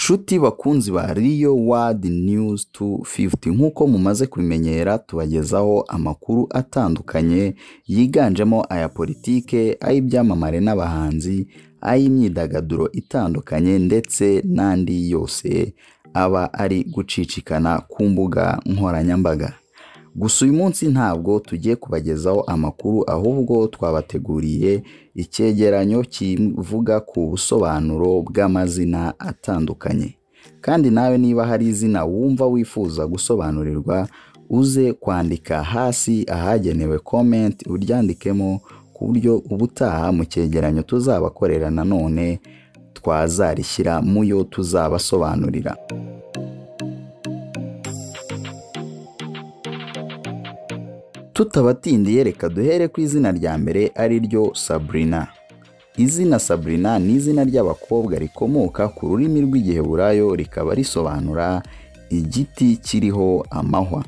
Nshuti bakunzi ba Real World News 250, nk'uko mumaze kubimenyera tubagezaho amakuru atandukanye yiganjemo aya politike, ay'ibyamamare n'abahanzi, ay'imyidagaduro itandukanye ndetse n'andi yose aba ari gucicikana ku mbuga nkoranyambaga. Gusa uyu munsi ntabwo tugiye kubagezaho amakuru, ahubwo twabateguriye icyegeranyo kivuga ku busobanuro bw'amazina atandukanye. Kandi nawe niba hari izina wumva wifuza gusobanurirwa, uze kwandika hasi ahagenewe comment uryandikemo, ku buryo ubutaha mu cyegeranyo tuzabakorera nanone twazarishyira mu yo tuzabasobanurira. Tutabatindiye reka duhere ku izina rya mbere ari ryo Sabrina. Izina Sabrina ni izina ry'abakobwa rikomoka ku rurimi rw'Igiheburayo, rikaba risobanura igiti kiriho amahwa.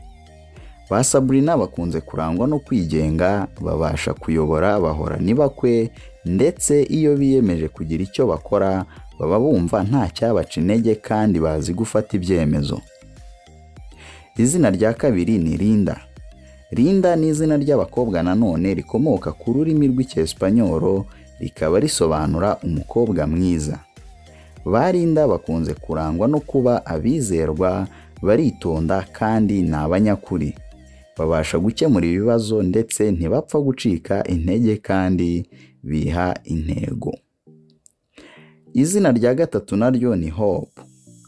Ba Sabrina bakunze kurangwa no kwigenga, babasha kuyobora, bahora nibakwe, ndetse iyo biyemeje kugira icyo bakora baba bumva nta cyabaca intege kandi bazi gufata ibyemezo. Izina rya kabiri ni Linda. Linda ni izina ry'abakobwa nanone rikomoka ku rurimi rw'Icyesipanyoro, rikaba risobanura umukobwa mwiza. Ba Linda bakunze kurangwa no kuba abizerwa, baritonda kandi ni abanyakuri. Babasha gukemura ibibazo ndetse ntibapfa gucika intege kandi biha intego. Izina rya gatatu naryo ni Hope.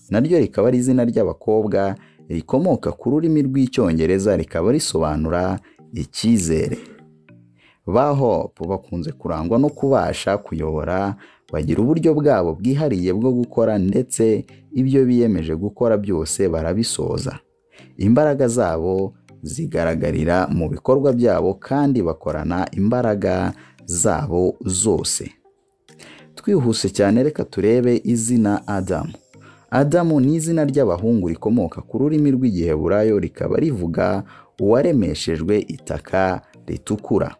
Naryo rikaba ari izina ry'abakobwa rikomoka ku rurimi rw'Icyongereza, rikaba risobanura icyizere. Ba Hope bakunze kurangwa no kubasha kuyobora, bagira uburyo bwabo bwihariye bwo gukora ndetse ibyo biyemeje gukora byose barabisoza. Imbaraga zabo zigaragarira mu bikorwa byabo kandi bakorana imbaraga zabo zose. Twihuse cyane reka turebe izina Adamu. Adamu ni izina ry'abahungu rikomoka ku rurimi rw'Igiheburayo, rikaba rivuga uwaremeshejwe itaka ritukura.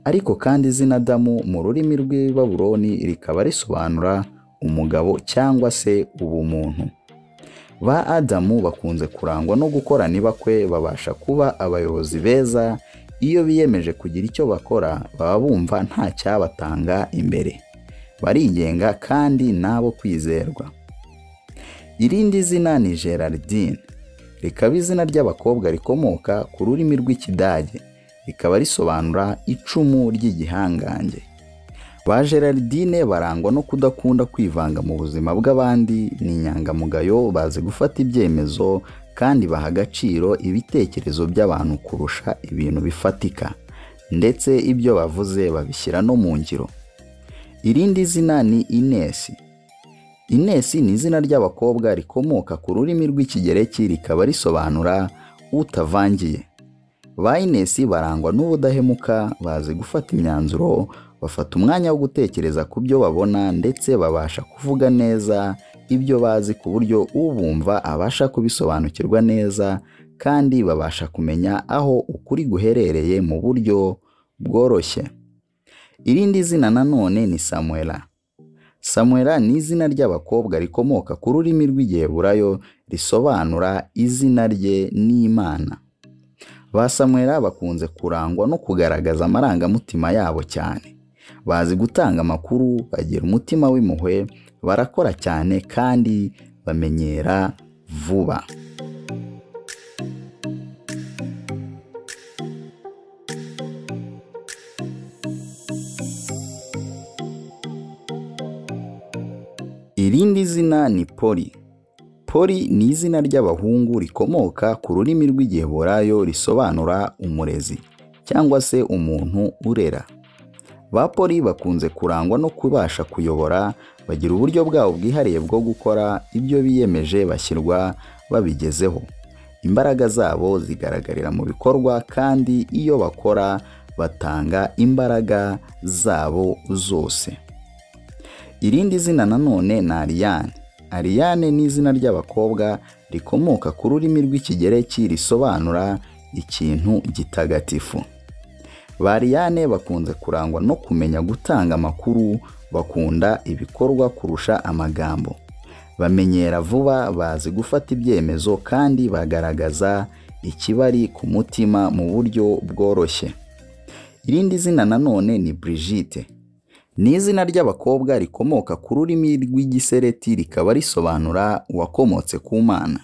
Ariko kandi izina Adamu mu rurimi rw'Ibabuloni rikaba risobanura umugabo cyangwa se ubumuntu. Ba Adamu bakunze kurangwa no gukora nibakwe, babasha kuba abayobozi beza, iyo biyemeje kugira icyo bakora baba bumva nta cyabatanga imbere. Barigenga kandi nabo kwizerwa. Irindi zina ni Geraldine. Rikaba izina ry'abakobwa rikomoka ku rurimi rw'Ikidage, rikaba risobanura icumu ry'igihangange. Ba Geraldine barangwa no kudakunda kwivanga mu buzima bw'abandi, ni inyangamugayo, bazi gufata ibyemezo kandi baha agaciro ibitekerezo by'abantu kurusha ibintu bifatika, ndetse ibyo bavuze babishyira no mu ngiro. Irindi zina ni Ines. Ines ni izina ry'abakobwa rikomoka ku rurimi rw'Ikigereki, rikaba risobanura utavangiye. Ba Ines barangwa n'ubudahemuka, bazi gufata imyanzuro, bafata umwanya wo gutekereza ku byo babona ndetse babasha kuvuga neza ibyo bazi ku buryo ubumva abasha kubisobanukirwa neza, kandi babasha kumenya aho ukuri guherereye mu buryo bworoshye. Irindi zina nanone ni Samuela. Samuela ni izina ry'abakobwa rikomoka ku rurimi rw'Igiheburayo, risobanura izina rye n'Imana. Ba Samuela bakunze kurangwa no kugaragaza amarangamutima yabo cyane. Bazi gutanga amakuru, bagira umutima w'impuhwe, barakora cyane kandi bamenyera vuba. Irindi zina ni Poli. Poli ni izina ry'abahungu rikomoka ku rurimi rw'Igiheburayo, risobanura umurezi cyangwa se umuntu urera. Ba Poli bakunze kurangwa no kubasha kuyobora, bagira uburyo bwabo bwihariye bwo gukora, ibyo biyemeje bashyirwa babigezeho. Imbaraga zabo zigaragarira mu bikorwa kandi iyo bakora batanga imbaraga zabo zose. Irindi zina nanone ni Ariane. Ariane ni izina ry'abakobwa rikomoka ku rurimi rw'Ikigereki, risobanura ikintu gitagatifu. Ba Ariane bakunze kurangwa no kumenya gutanga amakuru, bakunda ibikorwa kurusha amagambo. Bamenyera vuba, bazi gufata ibyemezo kandi bagaragaza ikibari ku mutima mu buryo bworoshye. Irindi zina nanone ni Brigitte. Ni izina ry'abakobwa rikomoka ku rurimi rw'Igisereti rikaba risobanura uwakomotse ku Mana.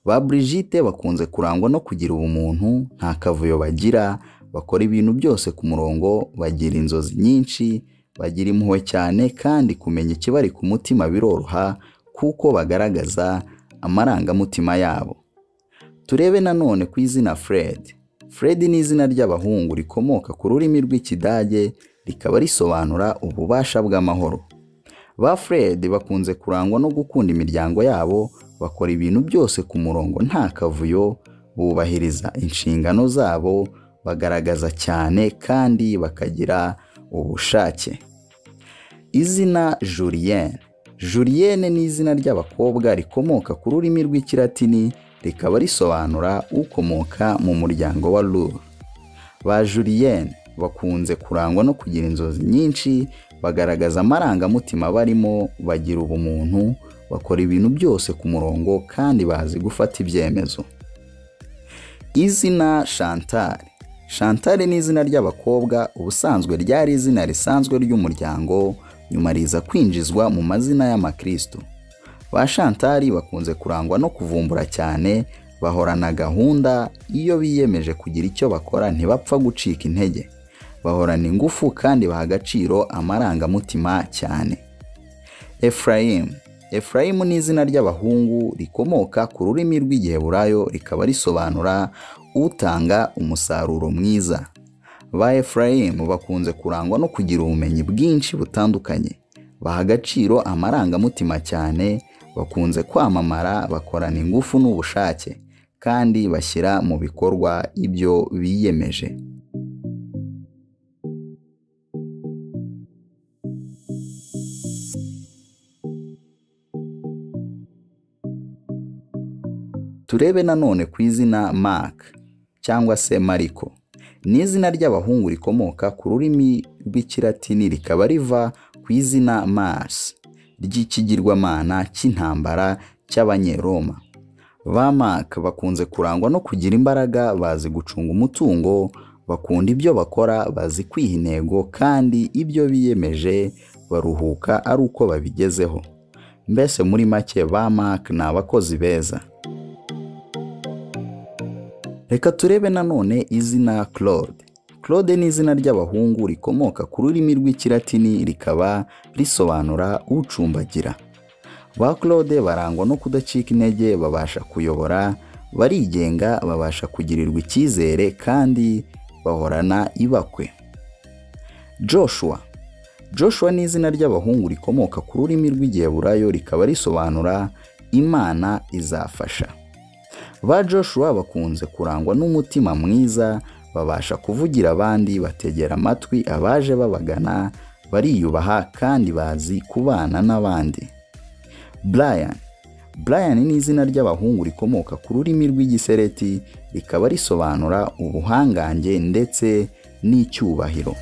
Ba Brigitte bakunze kurangwa no kugira ubumuntu, nta kavuyo bagira, bakora ibintu byose ku murongo, bagira inzozi nyinshi, bagira impuhwe cyane kandi kumenya ikibari ku mutima biroroha kuko bagaragaza amarangamutima yabo. Turebe nanone ku izina Fred. Fred ni izina ry'abahungu rikomoka ku rurimi rw'Ikidage rikaba risobanura ububasha bw'amahoro. Ba Fred bakunze kurangwa no gukunda imiryango yabo, bakora ibintu byose ku murongo nta kavuyo, bubahiriza inshingano zabo, bagaragaza cyane kandi bakagira ubushake. Izina Julienne. Julienne ni izina ry'abakobwa rikomoka ku rurimi rw'Ikilatini rikaba risobanura ukomoka mu muryango wa Lur. Ba Julienne bakunze kurangwa no kugira inzozi nyinshi, bagaragaza amarangamutima barimo, bagira ubumuntu, bakora ibintu byose ku murongo kandi bazi gufata ibyemezo. Izina Chantal. Chantal ni izina ry'abakobwa, ubusanzwe ryari izina risanzwe ry'umuryango, nyuma riza kwinjizwa mu mazina y'amakristo. Ba Chantal bakunze kurangwa no kuvumbura cyane, bahorana gahunda, iyo biyemeje kugira icyo bakora ntibapfa gucika intege. Bahorana ingufu kandi baha agaciro amarangamutima cyane. Ephraim. Ephraim ni izina ry'abahungu rikomoka ku rurimi rw'Igiheburayo rikaba risobanura utanga umusaruro mwiza. Ba Ephraim bakunze kurangwa no kugira ubumenyi bwinshi butandukanye, baha agaciro amarangamutima cyane, bakunze kwamamara, bakorana ingufu n'ubushake kandi bashyira mu bikorwa ibyo biyemeje. Turebe nanone ku izina Mark cyangwa se Mariko. Ni izina ry'abahungu rikomoka ku rurimi rw'Ikilatini rikaba riva ku izina Mars ry'ikigirwamana cy'intambara cy'Abanyeroma. Ba Mark bakunze kurangwa no kugira imbaraga, bazi gucunga umutungo, bakunda ibyo bakora, bazi kwiha intego kandi ibyo biyemeje baruhuka ari uko babigezeho. Mbese muri make ba Mark ni abakozi beza. Reka turebe nanone izina Claude. Claude ni izina ry'abahungu rikomoka ku rurimi rw'Ikilatini rikaba risobanura ucumbagira. Ba Claude barangwa no kudacika intege, babasha kuyobora, barigenga, babasha kugirirwa icyizere kandi bahorana ibakwe. Joshua. Joshua ni izina ry'abahungu rikomoka ku rurimi rw'Igiheburayo rikaba risobanura Imana izafasha. Ba Joshua bakunze kurangwa n'umutima mwiza, babasha kuvugira abandi, bategera amatwi abaje babagana, bariyubaha kandi bazi kubana n'abandi. Brian. Brian ni izina ry'abahungu rikomoka ku rurimi rw'Igisereti rikaba risobanura ubuhangange ndetse n'icyubahiro.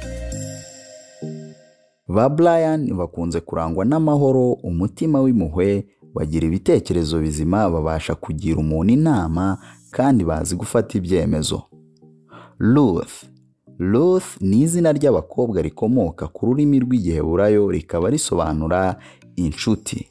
Ba Brian bakunze kurangwa n'amahoro, umutima w'impuhwe, bagira ibitekerezo bizima, babasha kugira umuntu inama kandi bazi gufata ibyemezo. Ruth. Ruth ni izina ry'abakobwa rikomoka ku rurimi rw'Igiheburayo rikaba risobanura inshuti.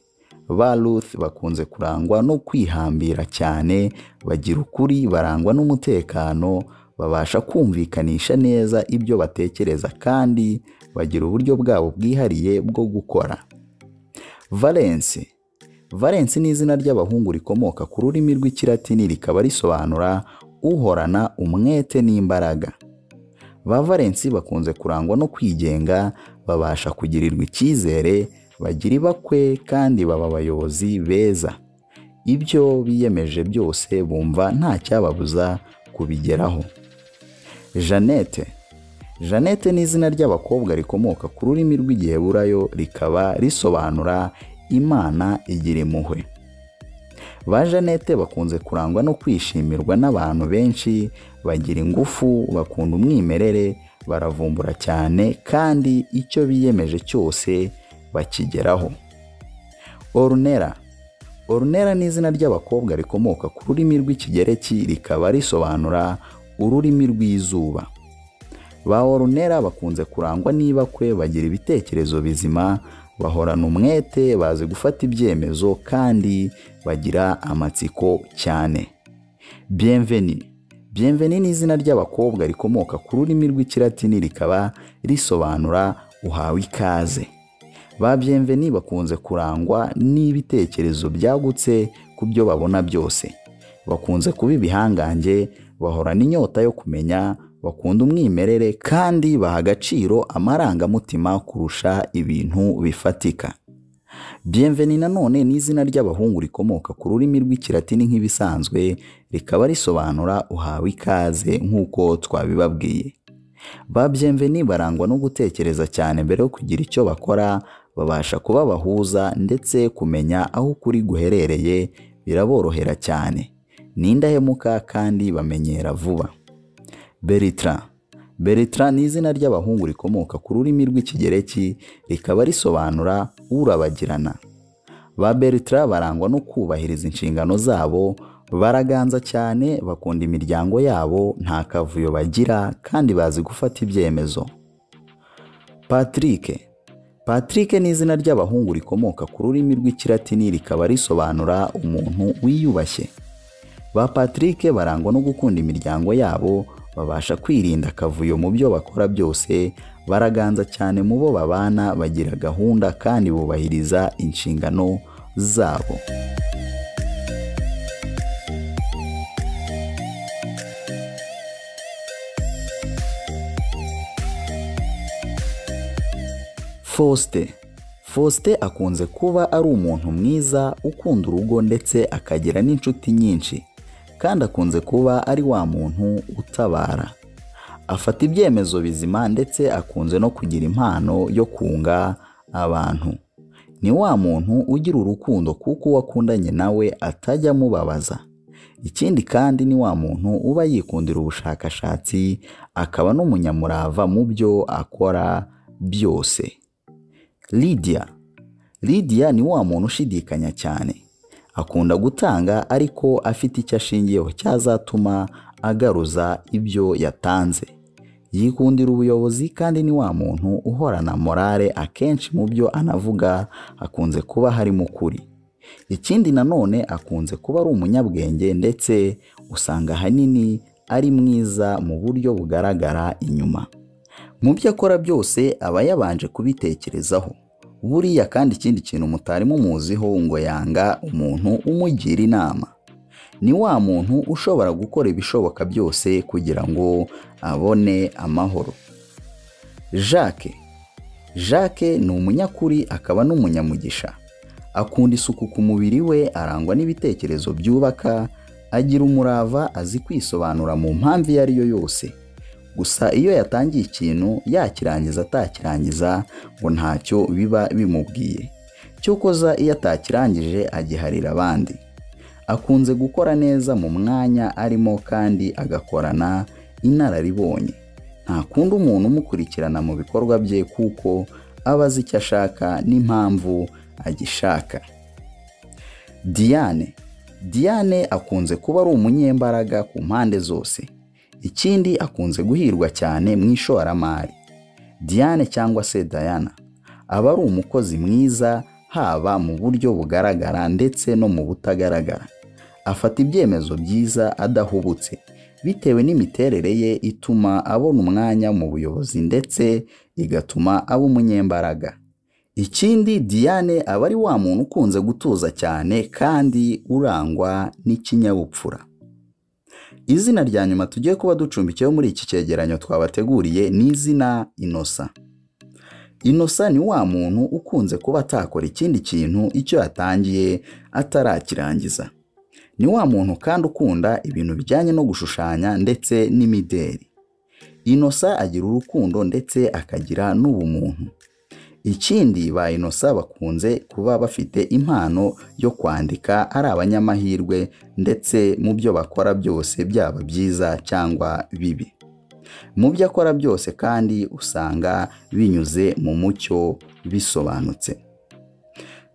Ba Ruth bakunze kurangwa no kwihambira cyane, bagira ukuri, barangwa n'umutekano, babasha kumvikanisha neza ibyo batekereza kandi bagira uburyo bwabo bwihariye bwo gukora. Valence. Valence ni izina ry'abahungu rikomoka ku rurimi rw'Ikilatini rikaba risobanura uhorana umwete n'imbaraga. Ba Valence bakunze kurangwa no kwigenga, babasha kugirirwa icyizere, bagira ibakwe kandi baba abayobozi beza. Ibyo biyemeje byose bumva nta cyababuza kubigeraho. Jeannette. Jeannette ni izina ry'abakobwa rikomoka ku rurimi rw'Igiheburayo rikaba risobanura Imana igira impuhwe. Ba Jeannette bakunze kurangwa no kwishimirwa n'abantu benshi, bagira ingufu, bakunda umwimerere, baravumbura cyane kandi icyo biyemeje cyose bakigeraho. Ornella. Ornella ni izina ry'abakobwa rikomoka ku rurimi rw'Ikigereki rikaba risobanura ururimi rw'izuba. Ba Ornella bakunze kurangwa n'ibakwe, bagira ibitekerezo bizima, bahorana umwete, bazi gufata ibyemezo kandi bagira amatsiko cyane. Bienvenue. Bienvenue ni izina ry'abakobwa rikomoka ku rurimi rw'Ikilatini rikaba risobanura uhawe ikaze. Ba Bienvenue bakunze kurangwa n'ibitekerezo byagutse ku byo babona byose. Bakunze kuba ibihangange, bahorana inyota yo kumenya, bakunda umwimerere kandi baha agaciro amarangamutima kurusha ibintu bifatika. Bienvenue nanone ni izina ry'abahungu rikomoka ku rurimi rw'Ikilatini nk'ibisanzwe, rikaba risobanura uhawe ikaze nk'uko twabibabwiye. Ba Bienvenue barangwa no gutekereza cyane mbere yo kugira icyo bakora, babasha kuba bahuza ndetse kumenya aho ukuri guherereye biraborohera cyane. Ni indahemuka kandi bamenyera vuba. Bertrand. Bertrand ni izina ry'abahungu rikomoka ku rurimi rw'Ikigereki rikaba risobanura urabagirana. Ba Bertrand barangwa no kubahiriza inshingano zabo, baraganza cyane, bakunda imiryango yabo, nta kavuyo bagira kandi bazi gufata ibyemezo. Patrick. Patrick ni izina ry'abahungu rikomoka ku rurimi rw'Ikilatini rikaba risobanura umuntu wiyubashye. Ba Patrick barangwa no gukunda imiryango yabo, babasha kwirinda akavuyo mu byo bakora byose, baraganza cyane mu bo babana, bagira gahunda kandi bubahiriza inshingano zabo. Faustin. Faustin akunze kuba ari umuntu mwiza, ukunda urugo ndetse akagira n'inshuti nyinshi, kandi akunze kuba ari wa muntu utabara. Afata ibyemezo bizima ndetse akunze no kugira impano yo kunga abantu. Ni wa muntu ugira urukundo kuko uwo akundanye nawe atajya amubabaza. Ikindi kandi ni wa muntu uba yikundira ubushakashatsi, akaba n'umunyamurava mu byo akora byose. Lydia. Lydia ni wa muntu ushidikanya cyane. Akunda gutanga ariko afite icyo ashingiyeho cyazatuma agaruza ibyo yatanze. Yikundira ubuyobozi kandi ni wa muntu uhorana morale, akenshi mu byo anavuga akunze kuba harimo ukuri. Ikindi nanone akunze kuba ari umunyabwenge ndetse usanga ahanini ari mwiza mu buryo bugaragara inyuma. Mu byo akora byose aba yabanje kubitekerezaho. Buriya kandi ikindi kintu mutari mumuziho ngo yanga umuntu umugira inama. Ni wa muntu ushobora gukora ibishoboka byose kugira ngo abone amahoro. Jacques. Jacques ni umunyakuri akaba n'umunyamugisha. Akunda isuku ku mubiri we, arangwa n'ibitekerezo byubaka, agira umurava, azi kwisobanura mu mpamvu iyo ari yo yose. Gusa iyo yatangiye ikintu yakirangiza atakirangiza ngo ntacyo biba bimubwiye. Cyokoza iyo atakirangije agiharira abandi. Akunze gukora neza mu mwanya arimo kandi agakorana inararibonye. Ntakunda umuntu umukurikirana mu bikorwa bye kuko aba azi icyo ashaka n'impamvu agishaka. Diane. Diane akunze kuba ari umunyembaraga ku mpande zose. Ikindi akunze guhirwa cyane mu ishoramari. Diane cyangwa se Diana aba ari umukozi mwiza haba mu buryo bugaragara ndetse no mu butagaragara. Afata ibyemezo byiza adahubutse bitewe n'imiterere ye ituma abona umwanya mu buyobozi ndetse igatuma aba umunyembaraga. Ikindi Diane aba ari wa muntu ukunze gutuza cyane kandi urangwa n'ikinyabupfura. Izina rya nyuma tugiye kuba ducumbikiyeho muri iki cyegeranyo twabateguriye ni izina Innocent. Innocent ni wa muntu ukunze kuba atakora ikindi kintu icyo yatangiye atarakirangiza. Ni wa muntu kandi ukunda ibintu bijyanye no gushushanya ndetse n'imideli. Innocent agira urukundo ndetse akagira n'ubumuntu. Ikindi ba Innocent bakunze kuba bafite impano yo kwandika, ari abanyamahirwe ndetse mu byo bakora byose byaba byiza cyangwa bibi. Mu byo akora byose kandi usanga binyuze mu mucyo bisobanutse.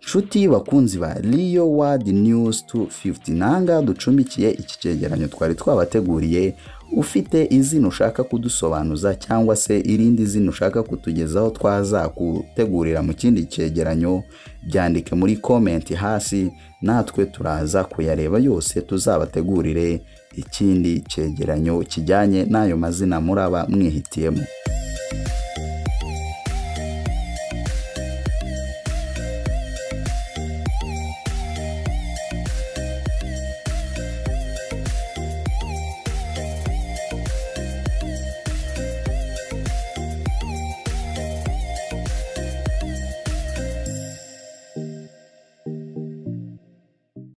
Nshuti bakunzi ba Real World News 250, nanga ducumbikiye iki cyegeranyo twari twabateguriye. Ufite izina ushaka kudusobanuza cyangwa se irindi zina ushaka kutugezaho twazakutegurira mu kindi cyegeranyo, byandike muri comment hasi, natwe turaza kuyareba yose tuzabategurire ikindi cyegeranyo kijyanye n'ayo mazina muraba mwihitiyemo.